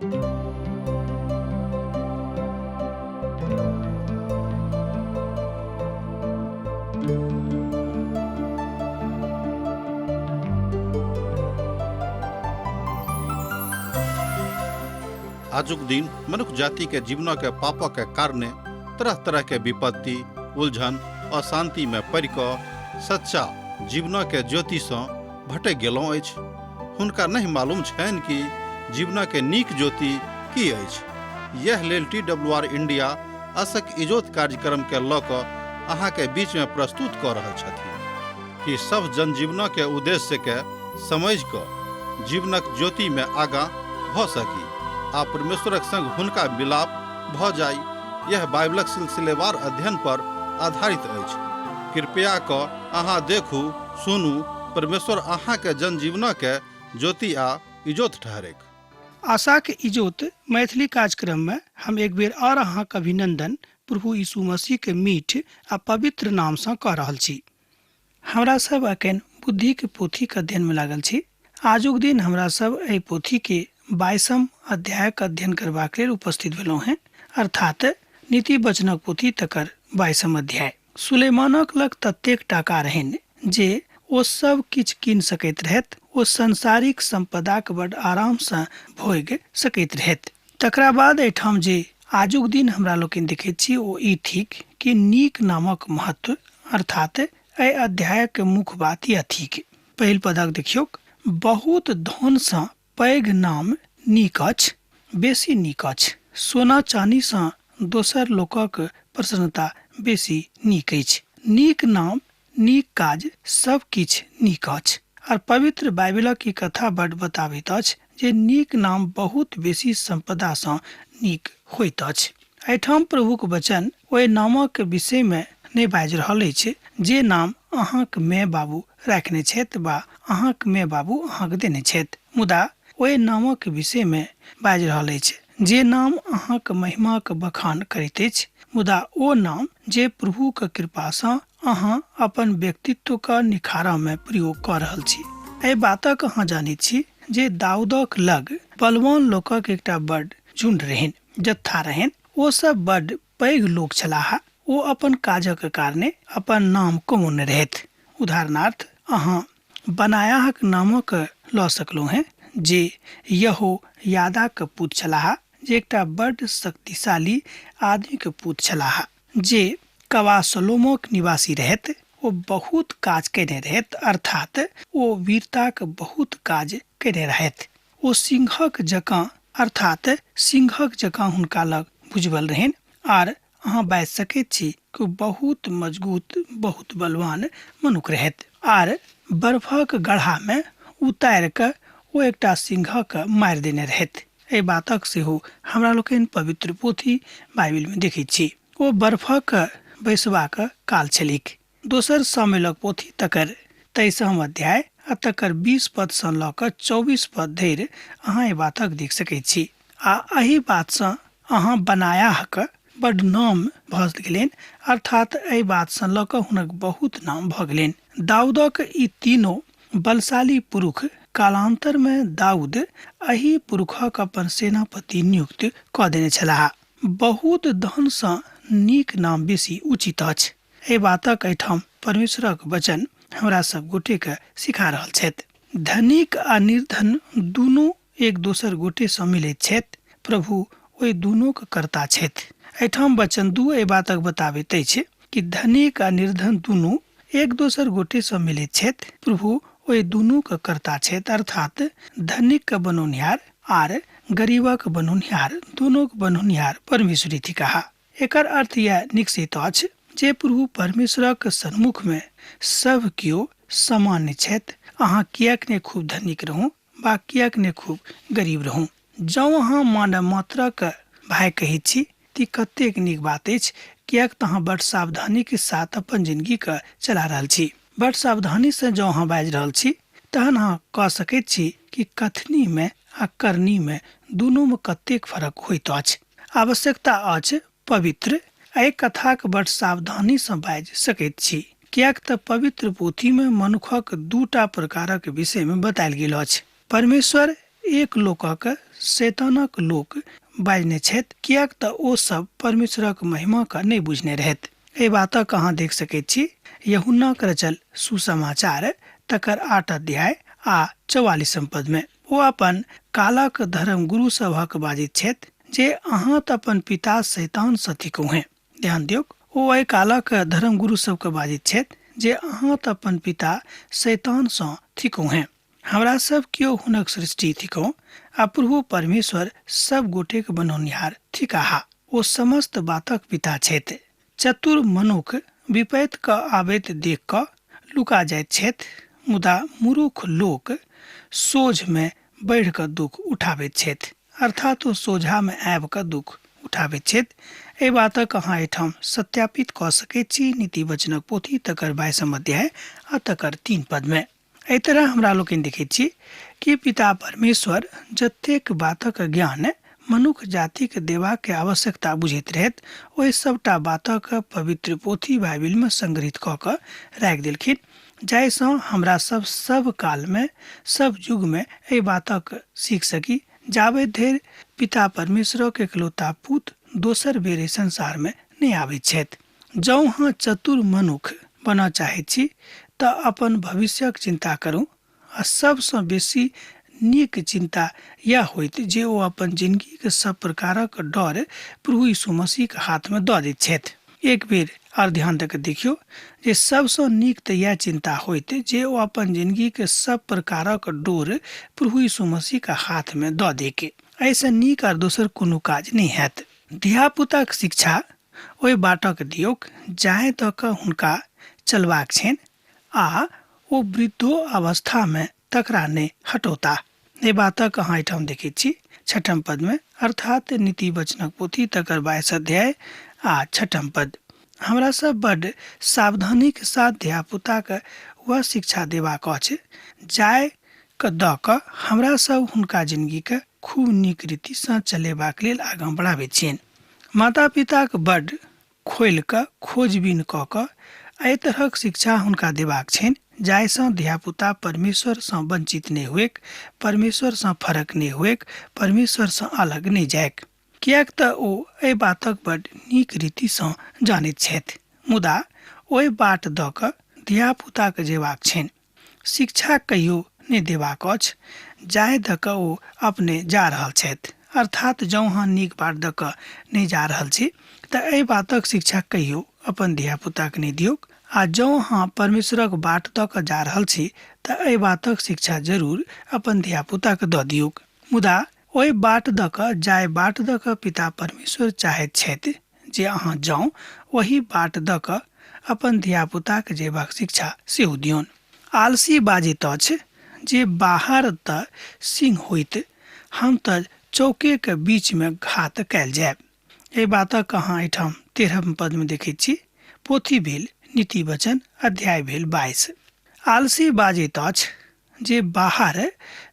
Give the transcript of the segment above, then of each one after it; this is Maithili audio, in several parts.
आजुक दिन मनुख जाति के जीवन के पापक के कारणे तरह तरह के विपत्ति, उलझन, अशांति में पड़ि कऽ सच्चा जीवन के ज्योति सँ भटकि गेलहुँ अछि। हुनका नहि मालूम छनि कि जीवन के नीक ज्योति की अछि। यह लेल टी डब्ल्यू आर इंडिया असक इजोत कार्यक्रम के लऽ कऽ अहाँ के बीच में प्रस्तुत कऽ रहल छथिन कि सब जनजीवन के उद्देश्य के समझि कऽ जीवनक ज्योति में आगाँ भऽ सकी आ परमेश्वरक संग हुनका मिलाप भऽ जाइ। यह बाइबलक सिलसिलेवार अध्ययन पर आधारित अछि। कृपया कऽ अहाँ देखू, सुनू, परमेश्वर अहाँके जनजीवनके ज्योति आ इजोत ठहरेक। आशाक इजोत मैथिली कार्यक्रम में हम एक बेर और अहाँक अभिनंदन प्रभु यीशु मसीह के मीठ आ पवित्र नाम सँ कऽ रहल छी। हमरा सब अखन बुद्धि के पोथी के अध्ययन में लागल छी। आजुक दिन हमरा सब एहि पोथी के 22म अध्यायक अध्ययन करबाक लेल उपस्थित भेलहुँ हेँ, अर्थात नीति वचनक पोथी तकर 22म अध्याय। सुलेमानक लग ततेक टाका रहनि जे ओ सब किछु कीन सकैत रहथि। ओ सांसारिक सम्पदाक बड आरामसँ भोगि सकैत रहथि। तकरा बाद एहिठाम जे आजुक दिन हमरा लोकनि देखैत छी ओ ई थिक कि नीक नामक महत्व, अर्थात एहि अध्यायक मुख्य बात यह थिक। पहिल पदक देखियौक, बहुत धनसँ पैघ नाम नीक अछि, बेसी नीक अछि। सोना चानीसँ दोसर लोकक प्रसन्नता बेसी नीक अछि। नीक नाम, नीक काज सब किछु नीक अछि। आर पवित्र बाइबिलक ई कथा बड बताबैत अछि जे नीक नाम बहुत बेसी सम्पदासँ नीक होइत अछि। एहिठाम प्रभुक वचन ओहि नामक विषयमे नहि बाजि रहल अछि जे नाम अहाँक माय बाबू राखने छथि वा अहाँक माय बाबू अहाँक देने छथि, मुदा ओहि नामक विषयमे बाजि रहल अछि जे नाम अहाँक महिमाक बखान करैत अछि, मुदा ओ नाम जे प्रभुक कृपासँ अहाँ अपन व्यक्तित्वक निखारमे प्रयोग कऽ रहल छी। एहि बातक अहाँ जानैत छी जे दाऊदक लग बलवान लोकक एकटा बड़ झुंड रहनि, जत्था रहनि। ओ सब बड्ड पैघ लोक छलाह। ओ अपन काजक कारणे अपन नाम कमौने रहथि। उदाहरणार्थ अहाँ बनायाहक नामक लऽ सकलहुँ हेँ जे यहोयादाक पुत छलाह, जे एकटा बड्ड शक्तिशाली आदमीक पुत छलाह, जे कवासलोमक निवासी रहथि। ओ बहुत काज कयने रहथि, अर्थात ओ वीरताक बहुत काज कयने रहथि। ओ सिंहक जकाँ, अर्थात सिंहक जकाँ हुनका लग भुजबल रहनि, आर अहाँ बाजि सकैत छी कि ओ बहुत मजगूत, बहुत बलवान मनुख रहथि। आर बर्फक गढ़ामे उतारि कऽ ओ एकटा सिंहक मारि देने रहथि। एहि बातक सेहो हमरा लोकनि पवित्र पोथी बाइबिलमे देखैत छी। ओ बर्फक बैसबाक काल छलैक। दोसर सामुएलक पोथी तकर 23म अध्याय आ तकर 20 पदसँ लऽ कऽ 24 पद धरि अहाँ एहि बातक देख सकैत छी। आ एहि बातसँ अहाँ बनायाहक बड्ड नाम भऽ गेलनि, अर्थात एहि बातसँ लऽ कऽ हुनक बहुत नाम भऽ गेलनि। दाऊदक ई तीनो बलशाली पुरुख कालान्तरमे दाऊद एहि पुरुखक अपन सेनापति नियुक्त कऽ देने छलाह। बहुत धनसँ नीक नाम बेसी उचित अछि। एहि बातक एहिठाम परमेश्वरक वचन हमरा सब गोटेके सिखा रहल छथि। धनिक आ निर्धन दुनू एक दोसर गोटेसँ मिलैत छथि। प्रभु ओहि दुनूक कर्ता छथि। एहिठाम वचन 2 एहि बातक बताबैत अछि कि धनिक आ निर्धन दुनू एक दोसर गोटेसँ मिलैत छथि। प्रभु ओहि दुनूक कर्ता छथि, अर्थात धनिकके बनौनिहार आर गरीबक बनौनिहार दुनूक बनौनिहार परमेश्वरी थिकाह। एकर अर्थ यैह निकसैत अछि जे प्रभु परमेश्वरक सन्मुख में सब केओ सामान्य छथि। अहाँ किएक ने खूब धनिक रहू वा किएक ने खूब गरीब रहू। जँ अहाँ मानव मात्रक भाय कहैत छी त कतेक नीक बात अछि, किएक त अहाँ बड सावधानी के साथ अपन जिंदगी के चला रहल छी। बड सावधानी सँ जँ अहाँ बाजि रहल छी तहन अहाँ कह सकैत छी कि कथनी में आ करनी में दुनू में कतेक फरक होइत अछि। आवश्यकता अछि पवित्र। एहि कथाक बड सावधानीसँ बाजि सकैत छी, किएक तँ पवित्र पोथीमे मनुखक दूटा प्रकारक विषयमे बतायल गेल अछि। परमेश्वर एक लोकक शैतानक लोक बाजने छथि, किएक तऽ ओ सब परमेश्वरक महिमा के नहि बुझने रहथि। एहि बातक अहाँ देख सकैत छी यूहन्नाक रचल सुसमाचार तकर 8 अध्याय आ 44 पद में। ओ अपन कालक धर्म गुरु सभक बाजैत छथि जे अहाँ तऽ अपन पिता शैतान सँ थिकहुँ हेँ। ध्यान दियौक, ओ एहि कालक धर्म गुरु सबके बाजैत छथि जे अहाँ तऽ अपन पिता शैतान सँ थिकहुँ हेँ। हमरा सब केओ हुनक सृष्टि थिकहुँ आ प्रभु परमेश्वर सब गोटेक बनौनिहार थिकाहा। ओ समस्त बातक पिता छथि। चतुर मनुख विपैत क आबैत देख कऽ लुका जाइत छथि, मुदा मूर्ख लोक सोझ में बढ़ि कऽ दुख उठाबैत छथि, अर्थात ओ सोझा में आबि कऽ दुख उठाबैत छथि। एहि बातक अहाँ एहिठाम सत्यापित कऽ सकैत छी नीति वचनक पोथी तकर 22 अध्याय आ तकर 3 पद में। एहि तरह हमरा लोकनि देखैत छी कि पिता परमेश्वर जतेक बातक ज्ञान मनुख जातिक देबाक आवश्यकता बुझैत रहैत, ओहि सबटा बातक पवित्र पोथी बाइबिल में संग्रहित कऽ कऽ राखि देलखिन, जाहिसँ हमरा सब सब काल में सब युग में एहि बातक सीख सकी, जाबे धरि पिता परमेश्वरक एकलौता पुत दोसर बेर एहि संसार में नहि आबैत छथि। जँ अहाँ चतुर मनुख बनऽ चाहैत छी तऽ अपन भविष्यक चिंता करू, आ सबसँ बेसी नीक चिंता यह होइत जे ओ अपन जिंदगीक सब प्रकारक डर प्रभु यीशु मसीहक हाथ में दऽ दैत छथि। एक बेर आर ध्यान दऽ कऽ देखियौ जे सबसँ नीक तऽ यह चिंता होइत जे ओ अपन जिंदगीक सब प्रकारक डोर प्रभु यीशु मसीहक हाथ में दऽ दैके। एहिसँ नीक आर दोसर कोनो काज नहि हैत। धियापुताक शिक्षा ओहि बाटक दियौक जाहि दऽ कऽ हुनका चलबाक छनि, आ ओ वृद्धो अवस्था में तकरा नहि हटौताह। एहि बातक अहाँ एहिठाम देखैत छी 6 पद में, अर्थात नीति वचनक पोथी तकर 22 अध्याय आ 6 पद। हमरा सब बड सावधानीक साथ धियापुताके वह शिक्षा देबाक अछि जाय के दऽ कऽ हमरा सब हुनका जिंदगीके खूब नीक रीतिसँ चलेबाक लेल आगाँ बढ़ाबैत छियनि। माता पिताक बड खोलि कऽ खोजबीन कऽ कऽ एहि तरहक शिक्षा हुनका देबाक छनि जाहिसँ धियापुता परमेश्वरसँ वंचित नहि हुएक, परमेश्वरसँ फरक नहि हुएक, परमेश्वरसँ अलग नहि जाइक, किएक तऽ ओ एहि बातक बड नीक रीतिसँ जानैत छथि। मुदा ओहि बाट दऽ कऽ धियापुताके जेबाक छनि, शिक्षा कहियो नहि देबाक अछि जाहि दऽ कऽ ओ अपने जा रहल छथि। अर्थात जँ अहाँ नीक बाट दऽ कऽ नहि जा रहल छी तऽ एहि बातक शिक्षा कहियो अपन धियापुताके नहि दियौक, आ जँ अहाँ परमेश्वरक बाट दऽ कऽ जा रहल छी तऽ एहि बातक शिक्षा जरूर अपन धियापुताके दऽ दियौक। मुदा ओहि बाट दऽ कऽ जाहि बाट दऽ कऽ पिता परमेश्वर चाहैत छथि जे अहाँ जाउ, ओहि बाट दऽ कऽ अपन धियापुताके जेबाक शिक्षा सेहो दियौन। आलसी बाजैत अछि जे बाहर तऽ सिंह होइत, हम तऽ चौकेके बीचमे घात कयल जायब। एहि बातक अहाँ एहिठाम 13 पदमे देखैत छी। पोथी भेल नीति वचन, अध्याय भेल 22। आलसी बाजैत अछि जे बाहर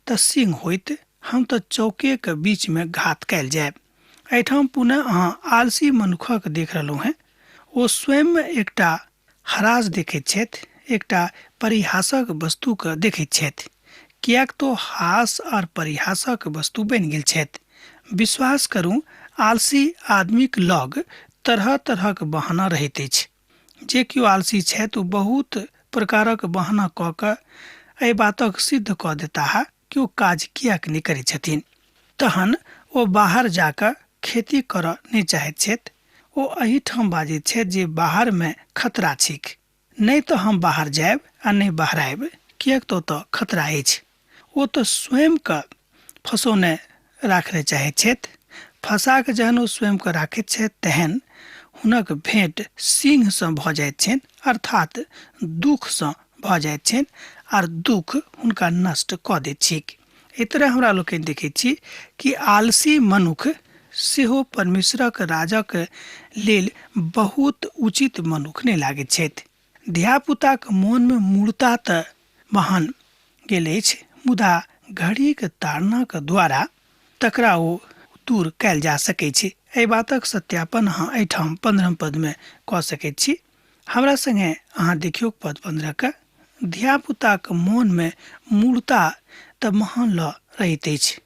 तऽ सिंह होइत, हम तऽ चौकेके बीचमे घात कयल जायब। एहिठाम पुनः अहाँ आलसी मनुखक देख रहलहुँ हेँ। ओ स्वयं एकटा हरास देखैत छथि, एकटा परिहासक वस्तुके देखैत छथि, किएक तो हास और परिहासक वस्तु बनि गेल छथि। विश्वास करू, आलसी आदमीक लग तरह तरहक बहाना रहैत अछि। जे केओ आलसी छथि ओ बहुत प्रकारक बहाना कऽ कऽ एहि बातक सिद्ध कऽ देताह कि ओ काज किएक नहि करै छथिन। तहन ओ बाहर जाकऽ खेती करऽ नहि चाहैत छथि। ओ एहिठाम बाजैत छथि जे बाहरमे खतरा छैक, नहि तऽ हम बाहर जायब आ नहि बहरायब, किएक तऽ ओतऽ खतरा अछि। ओ तऽ स्वयंके फँसौने राखय चाहैत छथि। फँसा कऽ जहन ओ स्वयंके राखैत छथि तहन हुनक भेंट सिंहसँ भऽ जाइत छनि, अर्थात दुःखसँ भऽ जाइत छनि, आर दुःख हुनका नष्ट कऽ दैत छैक। एहि तरह हमरा लोकनि देखैत छी कि आलसी मनुख सेहो परमेश्वरक राजक लेल बहुत उचित मनुख नहि लागैत छथि। धियापुताक मोनमे मूर्ता तऽ महान गेल अछि, मुदा घड़ीक ताड़नाक द्वारा तकरा ओ दूर कयल जा सकैत छै। एहि बातक सत्यापन अहाँ एहिठाम 15 पदमे कऽ सकैत छी। हमरा संगे अहाँ देखियौ पद 15 के, धियापुताक मोनमे मूर्ता तऽ महान लऽ रहैत अछि,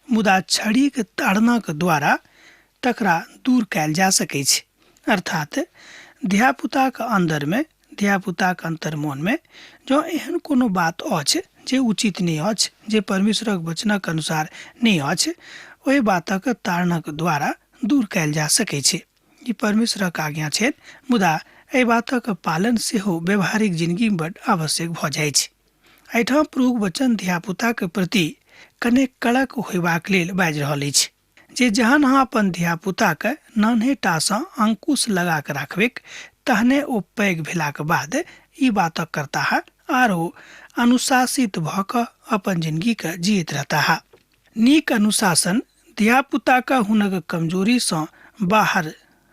मुदा छड़ीक ताड़नाक द्वारा तकरा दूर कयल जा सकैछ। अर्थात धियापुताक अन्दरमे, धियापुताक अन्तर्मनमे जँ एहन कोनो बात अछि जे उचित नहि अछि, जे परमेश्वरक वचनक अनुसार नहि अछि, ओहि बातक ताड़नक द्वारा दूर कयल जा सकैछ। ई परमेश्वरक आज्ञा छै, मुदा एहि बातक पालन सेहो व्यवहारिक जिनगीमे बड आवश्यक भऽ जाइत। एहिठाम प्रभुक वचन धियापुताके प्रति कने कड़क होयबाक लेल बाजि रहल अछि जे जहन अहाँ अपन धियापुताके नान्हेटासँ अंकुश लगा कऽ राखबैक तहने ओ पैघ भेलाक बाद ई बातक करताह आर ओ अनुशासित भऽ कऽ अपन जिनगीके जियैत रहताह। नीक अनुशासन धियापुताके हुनक कमजोरीसँ बाहर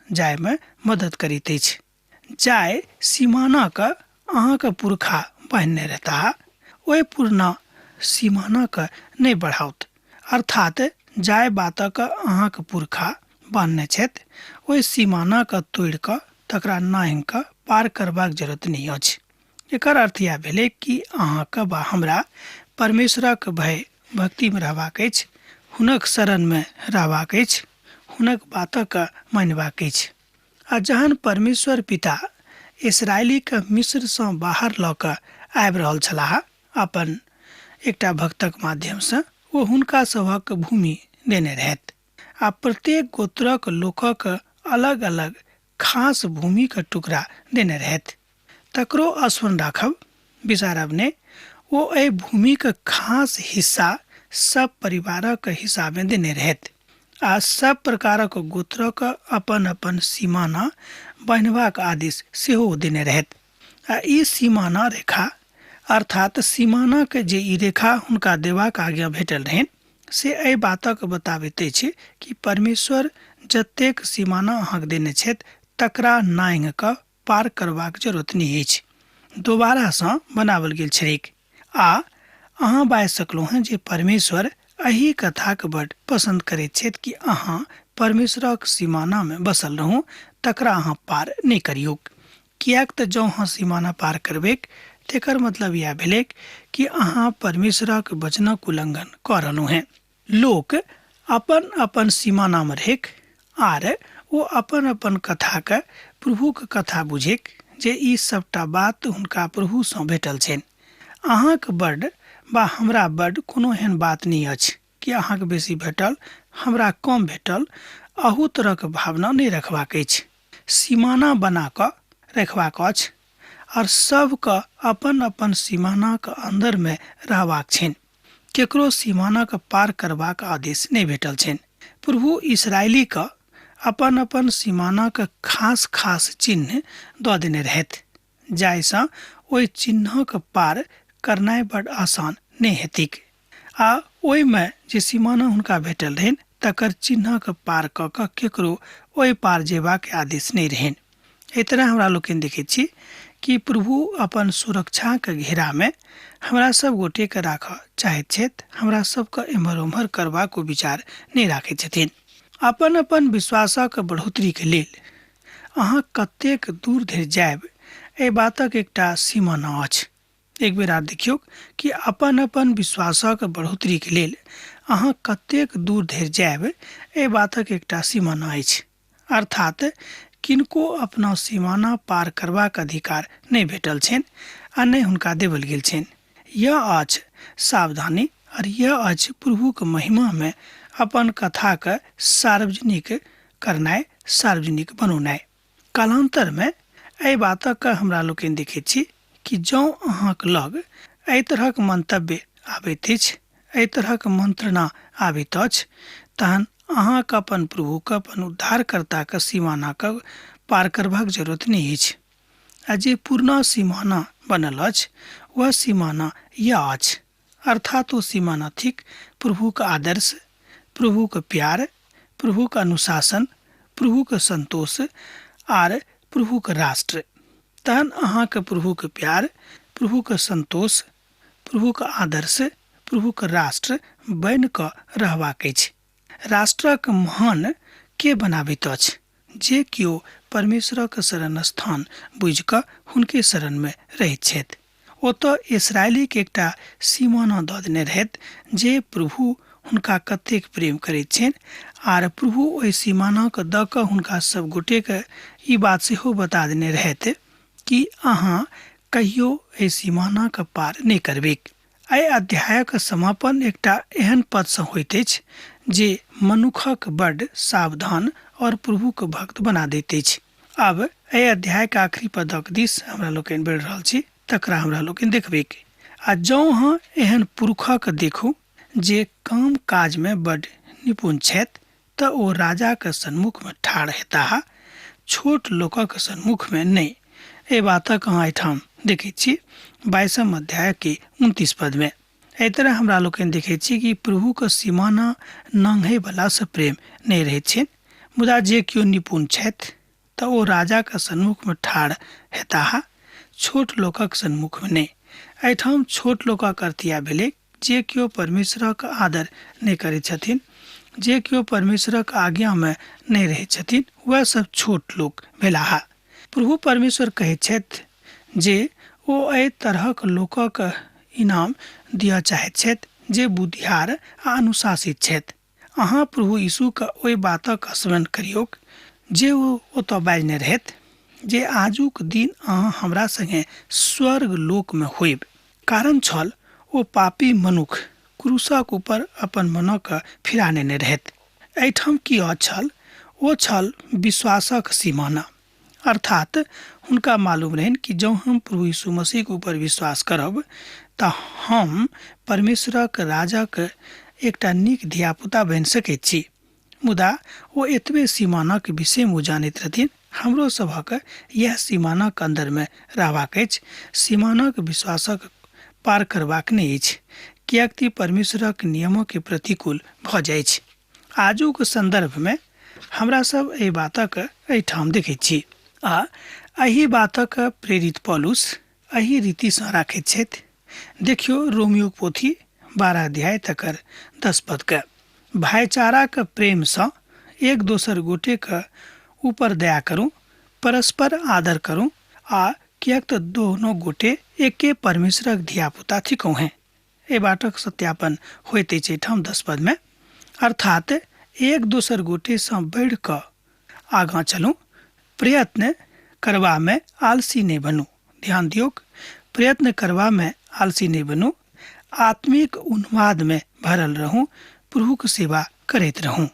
जायमे मदद करैत अछि। जाय सीमानाके अहाँके पुरखा बान्हने रहताह ओहि पुरना सीमानाके नहि बढ़ाओत। अर्थात जाय बातक अहाँके पुरखा बान्हने छथि ओहि सीमानाके तोड़ि कऽ तकरा नाहिं कऽ पार करबाक जरूरत नहि अछि। एकर अर्थ इएह भेलै कि अहाँके वा हमरा परमेश्वरक भय भक्तिमे रहबाक अछि, हुनक शरणमे रहबाक अछि, हुनक बातक मानबाक अछि। आ जहन परमेश्वर पिता इसराइलीके मिस्रसँ बाहर लऽ कऽ आबि रहल छलाह अपन एकटा भक्तक माध्यमसँ, ओ हुनका सभक भूमि देने रहथि आ प्रत्येक गोत्रक लोकक अलग अलग खास भूमिके टुकड़ा देने रहथि। तकरो स्मरण राखब, बिसारब नहि। ओ एहि भूमिके खास हिस्सा सब परिवारक हिसाबे देने रहथि आ सब प्रकारक गोत्रक अपन अपन सीमाना बान्हबाक आदेश सेहो देने रहथि। आ ई सीमाना रेखा अर्थात सीमानाके जे ई रेखा हुनका देबाक आज्ञा भेटल रहनि से एहि बातक बताबैत अछि कि परमेश्वर जतेक सीमाना अहाँके देने छथि तकरा नांघि कऽ पार करबाक जरूरत नहि अछि। दोबारासँ बनाओल गेल छलैक आ अहाँ बाजि सकलहुँ हेँ जे परमेश्वर एहि कथाके बड पसन्द करैत छथि कि अहाँ परमेश्वरक सीमानामे बसल रहू, तकरा अहाँ पार नहि करियौक। किएक तऽ जँ अहाँ सीमाना पार करबैक तेकर मतलब इएह भेलैक कि अहाँ परमेश्वरक वचनक उल्लंघन कऽ रहलहुँ हेँ। लोक अपन अपन सीमानामे रहैक आर ओ अपन अपन कथाके प्रभुक कथा बुझैक जे ई सबटा बात हुनका प्रभुसँ भेटल छनि। अहाँके बड वा हमरा बड कोनो एहन बात नहि अछि कि अहाँके बेसी भेटल हमरा कम भेटल, अहू तरहक भावना नहि रखबाक अछि। सीमाना बना कऽ रखबाक अछि आओर सबके अपन अपन सीमानाक अन्दरमे रहबाक छनि। केकरो सीमानाके पार करबाक आदेश नहि भेटल छनि। प्रभु इसराइलीके अपन अपन सीमानाक खास खास चिन्ह दऽ देने रहथि जाहिसँ ओहि चिन्हक पार करनाइ बड आसान नहि हेतिक आ ओहिमे जे सीमाना हुनका भेटल रहनि तकर चिन्हक पार कऽ कऽ केकरो ओहि पार जेबाक आदेश नहि रहनि। एहि तरह हमरा लोकनि देखैत छी कि प्रभु अपन सुरक्षाके घेरामे हमरा सब गोटेके राखऽ चाहैत छथि, हमरा सबके एम्हर ओम्हर करबाक ओ विचार नहि राखैत छथिन। अपन अपन विश्वासक बढ़ोतरीके लेल अहाँ कतेक दूर धरि जायब एहि बातक एकटा सीमाना अछि। एक बेर आर देखियौ कि अपन अपन विश्वासक बढ़ोतरीके लेल अहाँ कतेक दूर धरि जायब एहि बातक एकटा सीमाना अछि। अर्थात किनको अपना सीमाना पार करबाक अधिकार नहि भेटल छनि आ नहि हुनका देवल गेल छनि। यह अछि सावधानी और यह अछि प्रभुक महिमामे अपन कथाके सार्वजनिक करनाइ, सार्वजनिक बनौनाइ। कालान्तरमे एहि बातक हमरा लोकनि देखैत छी कि जँ अहाँक लग एहि तरहक मंतव्य आबैत अछि, एहि तरहक मंत्रणा आबैत अछि, तहन अहाँके अपन प्रभुके अपन उद्धारकर्ताके सीमानाके पार करबाक जरूरत नहि अछि। आ जे पुरना सीमाना बनल अछि वह सीमाना यह अछि। अर्थात ओ सीमाना थिक प्रभुक आदर्श, प्रभुक प्यार, प्रभुक अनुशासन, प्रभुक संतोष आर प्रभुक राष्ट्र। तहन अहाँके प्रभुक प्यार, प्रभुक संतोष, प्रभुक आदर्श, प्रभुक राष्ट्र बनि कऽ रहबाक अछि। राष्ट्रक महान के बनाबैत अछि? जे केओ परमेश्वरक शरण स्थान बुझि कऽ हुनके शरणमे रहैत छथि। ओतऽ इसराइलीके एकटा सीमाना दऽ देने रहथि जे प्रभु हुनका कतेक प्रेम करैत छनि, आर प्रभु ओहि सीमानाके दऽ कऽ हुनका सब गोटेके ई बात सेहो बता देने रहथि कि अहाँ कहियो एहि सीमानाके पार नहि करबैक। एहि अध्यायक समापन एकटा एहन पदसँ होइत अछि जे मनुखक बड्ड सावधान और प्रभुके भक्त बना दैत अछि। आब एहि अध्यायके आखिरी पदक दिस हमरा लोकनि बढ़ि रहल छी, तकरा हमरा लोकनि देखबैक। आ जँ अहाँ एहन पुरुषक देखू जे काम काजमे बड्ड निपुण छथि तऽ ओ राजाक सन्मुखमे ठाढ़ हेताह, छोट लोकक सन्मुखमे नहि। एहि बातक अहाँ एहिठाम देखैत छी 22 अध्यायके 29 पदमे। एहि तरह हमरा लोकनि देखैत छी कि प्रभुके सीमाना नांघयवलासँ प्रेम नहि रहैत छनि, मुदा जे केओ निपुण छथि तऽ ओ राजाक सन्मुखमे ठाढ़ हेताह, छोट लोकक सन्मुखमे नहि। एहिठाम छोट लोकक अर्थ इएह भेलै जे केओ परमेश्वरक आदर नहि करैत छथिन, जे केओ परमेश्वरक आज्ञामे नहि रहैत छथिन, वएह सब छोट लोक भेलाह। प्रभु परमेश्वर कहैत छथि जे ओ एहि तरहक लोकक इनाम दिअ चाहैत छथि जे बुद्धियार आ अनुशासित छथि। अहाँ प्रभु यीशुके ओहि बातक स्मरण करियौक जे ओ ओतऽ बाजने रहथि जे आजुक दिन अहाँ हमरा संगे स्वर्ग लोकमे होयब। कारण छल ओ पापी मनुख क्रूसक ऊपर अपन मनक फिरा नेने रहथि। एहिठाम की छल? ओ छल विश्वासक सीमाना। अर्थात हुनका मालूम रहनि कि जँ हम प्रभु यीशु मसीहके ऊपर विश्वास करब तऽ हम परमेश्वरक राजाक एकटा नीक धियापुता बनि सकैत छी। मुदा ओ एतबे सीमानाक विषयमे ओ जानैत रहथिन। हमरो सभक इएह सीमानाक अन्दरमे रहबाक अछि, सीमानाक विश्वासक पार करबाक नहि अछि, किएक तऽ परमेश्वरक नियमके प्रतिकूल भऽ जाइछ। आजुक सन्दर्भमे हमरा सब एहि बातक एहिठाम देखैत छी आ एहि बातक प्रेरित पौलुस एहि रीतिसँ राखैत छथि। देखियौ रोमियो पोथी 12 अध्याय तकर 10 पदके। भाईचाराक प्रेमसँ एक दोसर गोटेके ऊपर दया करू, परस्पर आदर करू, आ किएक तऽ दोनो गोटे एके परमेश्वरक धियापुता थिकहुँ हेँ। एहि बातक सत्यापन होइत अछि एहिठाम 10 पदमे। अर्थात एक दोसर गोटेसँ बढ़ि कऽ आगाँ चलू, प्रयत्न करबामे आलसी नहि बनू। ध्यान दियौक, प्रयत्न करबामे आलसी नहि बनू, आत्मिक उन्मादमे भरल रहू, प्रभुक सेवा करैत रहू।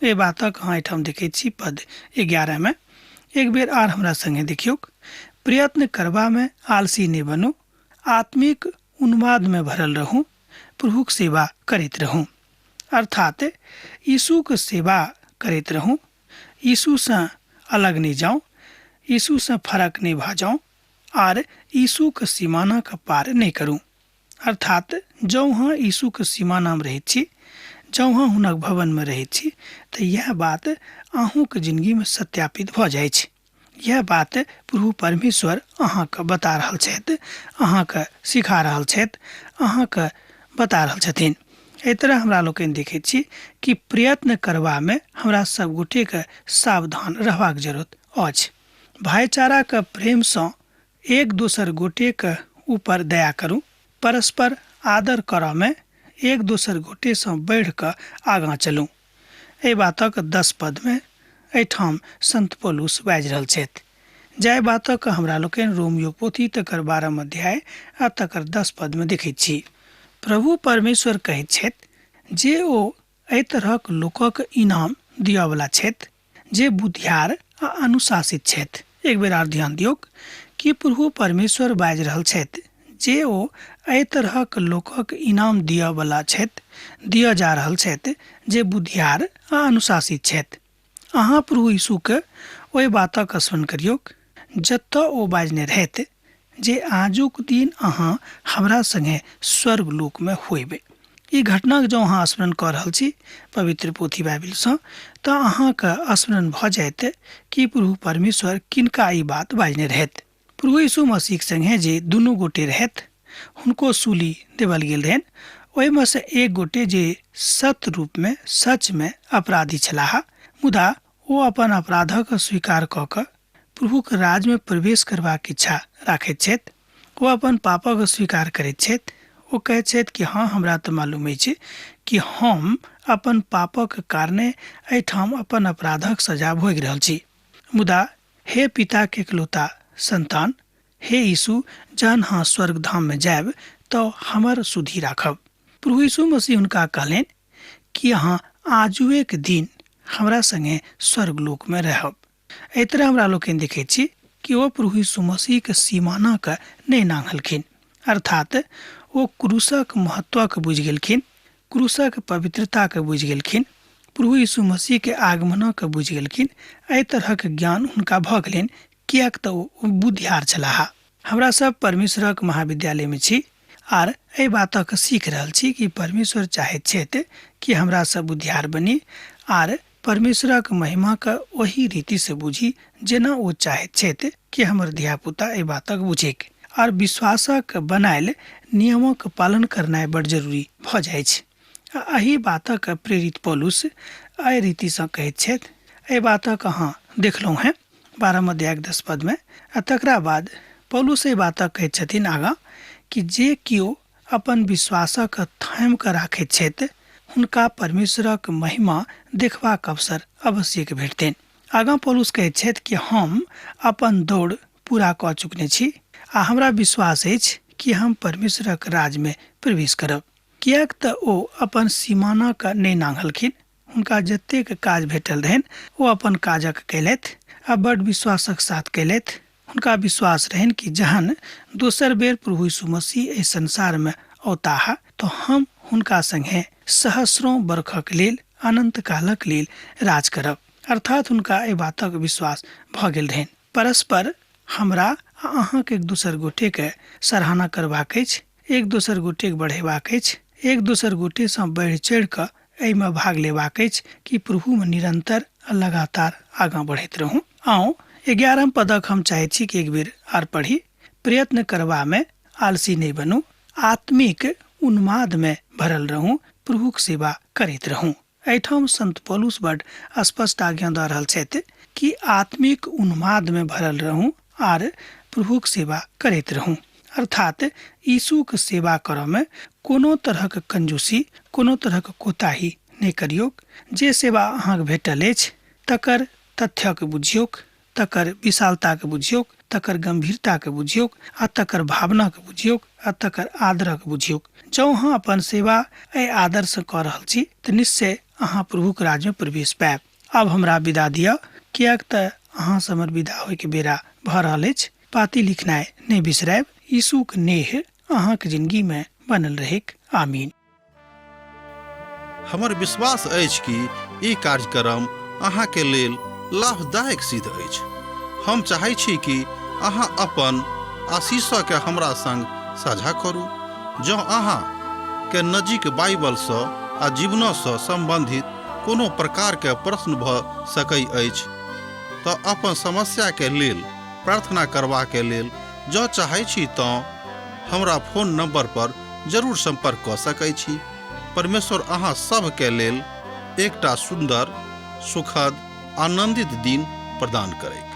एहि बातक अहाँ एहिठाम देखैत छी पद 11 मे। एक बेर आर हमरा संगे देखियौक, प्रयत्न करबामे आलसी नहि बनू, आत्मिक उन्मादमे भरल रहू, प्रभुक सेवा करैत रहू। अर्थात यीशुक सेवा करैत रहू, यीशुसँ अलग नहि जाउ, यीशुसँ फरक नहि भऽ जाउ, आर यीशुक सीमानाके पार नहि करू। अर्थात जँ अहाँ यीशुक सीमानामे रहैत छी, जँ अहाँ हुनक भवनमे रहैत छी, तऽ इएह बात अहूँके जिन्दगीमे सत्यापित भऽ जाइत। इएह बात प्रभु परमेश्वर अहाँके बता रहल छथि, अहाँके सिखा रहल छथि, अहाँके बता रहल छथिन। एहि तरह हमरा लोकनि देखैत छी कि प्रयत्न करबामे हमरा सब गोटेके सावधान रहबाक जरूरत अछि। भाईचाराके प्रेमसँ एक दोसर गोटेके ऊपर दया करू, परस्पर आदर करऽमे एक दोसर गोटेसँ बढ़ि कऽ आगाँ चलू। एहि बातक 10 पदमे एहिठाम संत पौलुस बाजि रहल छथि। जाहि बातक हमरा लोकनि रोमियो पोथी तकर 12 अध्याय आ तकर 10 पदमे देखैत छी। प्रभु परमेश्वर कहैत छथि जे ओ एहि तरहक लोकक इनाम दिअवला छथि जे बुद्धियार आ अनुशासित छथि। एक बेर आर ध्यान दियौक कि प्रभु परमेश्वर बाजि रहल छथि जे ओ एहि तरहक लोकक इनाम दिअवला छथि, दिअ जा रहल छथि जे बुद्धियार आ अनुशासित छथि। अहाँ प्रभु यीशुके ओहि बातक स्मरण करियौक जतऽ ओ बाजने रहथि जे आजुक दिन अहाँ हमरा संगे स्वर्ग लोकमे होयबै। ई घटनाक जँ अहाँ स्मरण कऽ रहल छी पवित्र पोथी बाइबिलसँ तऽ अहाँके स्मरण भऽ जायत कि प्रभु परमेश्वर किनका ई बात बाजने रहथि। प्रभु यीशु मसीहक संगे जे दुनू गोटे रहथि हुनको सूली देवल गेल रहनि। ओहिमे से एक गोटे जे सत्य रूपमे सचमे अपराधी छलाह, मुदा ओ अपन अपराधक स्वीकार कऽ कऽ प्रभुक राजमे प्रवेश करबाक इच्छा राखैत छथि। ओ अपन पापक स्वीकार करैत छथि। ओ कहैत छथि कि हँ, हमरा तऽ मालूम अछि कि हम अपन पापक कारणे एहिठाम अपन अपराधक सजा भोगि रहल छी, मुदा हे पिता के इकलौता संतान, हे यीशु, जहन अहाँ स्वर्ग धाम में जायब तऽ हमर सुधि राखब। प्रभु यीशु मसीह हुनका कहलनि कि अहाँ आजुएक दिन हमरा संगे स्वर्गलोक में रहब। एहि तरह हमरा लोकनि देखैत छी कि ओ प्रभु यीशु मसीहके सीमानाके नहि नांघलखिन, अर्थात ओ क्रूसक महत्वके बुझि गेलखिन, क्रूसक पवित्रताके बुझि गेलखिन, प्रभु यीशु मसीहके आगमनके बुझि गेलखिन। एहि तरहक ज्ञान हुनका भऽ गेलनि, किएक तऽ ओ बुद्धियार छलाह। हमरा सब परमेश्वरक महाविद्यालयमे छी आर एहि बातक सीख रहल छी कि परमेश्वर चाहैत छथि कि हमरा सब बुद्धियार बनी आर परमेश्वरक महिमाके ओही रीतिसँ बुझी जेना ओ चाहैत छथि कि हमर धियापुता एहि बातक बुझैक। आर विश्वासक बनायल नियमक पालन करनाइ बड़ जरूरी भऽ जाइ छै। आ एहि बातक प्रेरित पौलुस एहि रीतिसँ कहैत छथि। एहि बातक अहाँ देखलहुँ हेँ 12 अध्यायक 10 पदमे। आ तकरा बाद पौलुस एहि बातक कहैत छथिन आगाँ कि जे केओ अपन विश्वासक थामि कऽ राखैत छथि हुनका परमेश्वरक महिमा देखबाक अवसर अवश्यक भेटतनि। आगाँ पौलुस कहैत छथि कि हम अपन दौड़ पूरा कऽ चुकने छी आ हमरा विश्वास अछि कि हम परमेश्वरक राज्यमे प्रवेश करब। किएक तऽ ओ अपन सीमानाके नहि नांघलखिन। हुनका जतेक काज भेटल रहनि ओ अपन काजक कयलथि आ बड विश्वासक साथ कयलथि। हुनका विश्वास रहनि कि जहन दोसर बेर प्रभु यीशु मसीह एहि संसारमे औताह तऽ हम हुनका संगे सहस्रों बरखक लेल अनंत कालक लेल राज करब। अर्थात हुनका एहि बातक विश्वास भऽ गेल रहनि। परस्पर हमरा आ अहाँके एक दोसर गोटेके सराहना करबाक अछि, एक दोसर गोटेके बढ़ेबाक अछि, एक दोसर गोटेसँ बढ़ि चढ़ि कऽ एहिमे भाग लेबाक अछि कि प्रभुमे निरंतर आ लगातार आगाँ बढ़ैत रहूँ। आउ 11 पदक हम चाहैत छी कि एक बेर आर पढ़ी। प्रयत्न करबामे आलसी नहि बनू, आत्मिक उन्मादमे भरल रहूँ, प्रभुक सेवा करैत रहूँ। एहिठाम संत पौलुस बड स्पष्ट आज्ञा दऽ रहल छथि कि आत्मिक उन्मादमे भरल रहूँ आर प्रभुक सेवा करैत रहूँ। अर्थात यीशुक सेवा करऽमे कोनो तरहक कंजूसी, कोनो तरहक कोताही नहि करियौक। जे सेवा अहाँके भेटल अछि तकर तथ्यके बुझियौक, तकर विशालताके बुझियौक, तकर गंभीरताके बुझियौक आ तकर भावनाके बुझियौक आ तकर आदरके बुझियौक। जँ अहाँ अपन सेवा एहि आदरसँ कऽ रहल छी तऽ निश्चय अहाँ प्रभुक राज्यमे प्रवेश पायब। आब हमरा विदा दिअ, किएक तऽ अहाँसँ हमर विदा होइके बेरा भऽ रहल अछि। पाती लिखनाइ नहि बिसरायब। यीशुक नेह अहाँक जिंदगीमे बनल रहैक। आमीन। हमर विश्वास अछि कि ई कार्यक्रम अहाँके लेल लाभदायक सिद्ध अछि। हम चाहै छी कि अहाँ अपन आशीषके हमरा संग साझा करू। जँ अहाँ के नजीक बाइबलसँ आ जीवनसँ सम्बन्धित कोनो प्रकारके प्रश्न भऽ सकै अछि तऽ अपन समस्याके लेल प्रार्थना करबाके लेल जँ चाहै छी तँ हमरा फोन नंबर पर जरूर संपर्क कऽ सकै छी। परमेश्वर अहाँ सभके लेल एकटा सुन्दर, सुखद, आनंदित दिन प्रदान करैत।